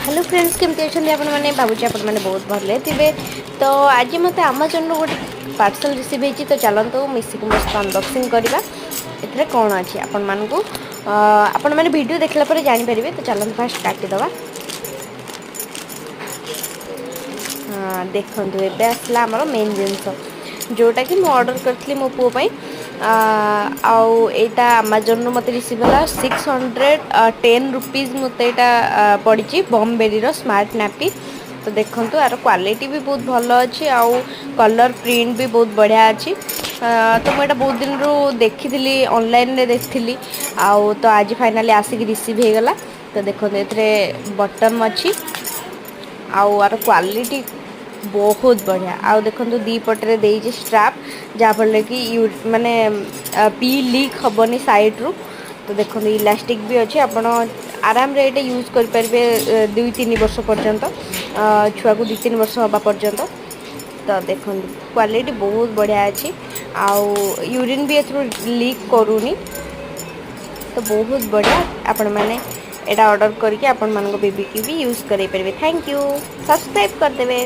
Hello friends, କେମିତି ଅଛନ୍ତି ଆପଣମାନେ? ଭାବୁଛି ଆପଣମାନେ ବହୁତ ଭଲରେ ଥିବେ। ତ ଆଜି ମୋତେ ଆମାଜନରୁ ଗୋଟେ ପାର୍ସଲ୍ ରିସିଭ୍ ହେଇଛି। ତ ଚାଲନ୍ତୁ, ମିଶିକି ମୋ ସହିତ ଅନବକ୍ସିଂ କରିବା। ଏଥିରେ କ'ଣ ଅଛି, ଆପଣମାନେ ଭିଡ଼ିଓ ଦେଖିଲା ପରେ ଜାଣିପାରିବେ। ତ ଚାଲନ୍ତୁ, ଫାଷ୍ଟ କାଟିଦେବା। ହଁ, ଦେଖନ୍ତୁ, ଏବେ ଆସିଲା ଆମର ମେନ୍ ଜିନିଷ, ଯେଉଁଟାକି ମୁଁ ଅର୍ଡ଼ର କରିଥିଲି ମୋ ପୁଅ ପାଇଁ। ଆଉ ଏଇଟା ଆମାଜନରୁ ମୋତେ ରିସିଭ୍ ହେଲା। 610 ରୁପିଜ୍ ମୋତେ ଏଇଟା ପଡ଼ିଛି, ବମ୍ବେରୀର ସ୍ମାର୍ଟ ନାପି। ତ ଦେଖନ୍ତୁ, ଆର କ୍ୱାଲିଟି ବି ବହୁତ ଭଲ ଅଛି ଆଉ କଲର୍ ପ୍ରିଣ୍ଟ ବି ବହୁତ ବଢ଼ିଆ ଅଛି। ତ ମୁଁ ଏଇଟା ବହୁତ ଦିନରୁ ଦେଖିଥିଲି, ଅନଲାଇନରେ ଦେଖିଥିଲି, ଆଉ ତ ଆଜି ଫାଇନାଲି ଆସିକି ରିସିଭ୍ ହେଇଗଲା। ତ ଦେଖନ୍ତୁ, ଏଥିରେ ବଟନ୍ ଅଛି ଆଉ ଆର କ୍ୱାଲିଟି ବହୁତ ବଢ଼ିଆ। ଆଉ ଦେଖନ୍ତୁ, ଦୁଇ ପଟରେ ଦେଇଛି ଷ୍ଟ୍ରାପ୍, ଯାହାଫଳରେ କି you ମାନେ ପି ଲିକ୍ ହେବନି ସାଇଡ଼୍ରୁ। ତ ଦେଖନ୍ତୁ, ଇଲାଷ୍ଟିକ୍ ବି ଅଛି। ଆପଣ ଆରାମରେ ଏଇଟା ୟୁଜ୍ କରିପାରିବେ 2-3 ବର୍ଷ ପର୍ଯ୍ୟନ୍ତ, ଛୁଆକୁ 2-3 ବର୍ଷ ହେବା ପର୍ଯ୍ୟନ୍ତ। ତ ଦେଖନ୍ତୁ, କ୍ୱାଲିଟି ବହୁତ ବଢ଼ିଆ ଅଛି ଆଉ ୟୁରିନ୍ ବି ଏଥିରୁ ଲିକ୍ କରୁନି। ତ ବହୁତ ବଢ଼ିଆ। ଆପଣମାନେ ଏଇଟା ଅର୍ଡ଼ର କରିକି ଆପଣମାନଙ୍କ ବେବିକି ବି ୟୁଜ୍ କରାଇ ପାରିବେ। Thank you. Subscribe କରିଦେବେ।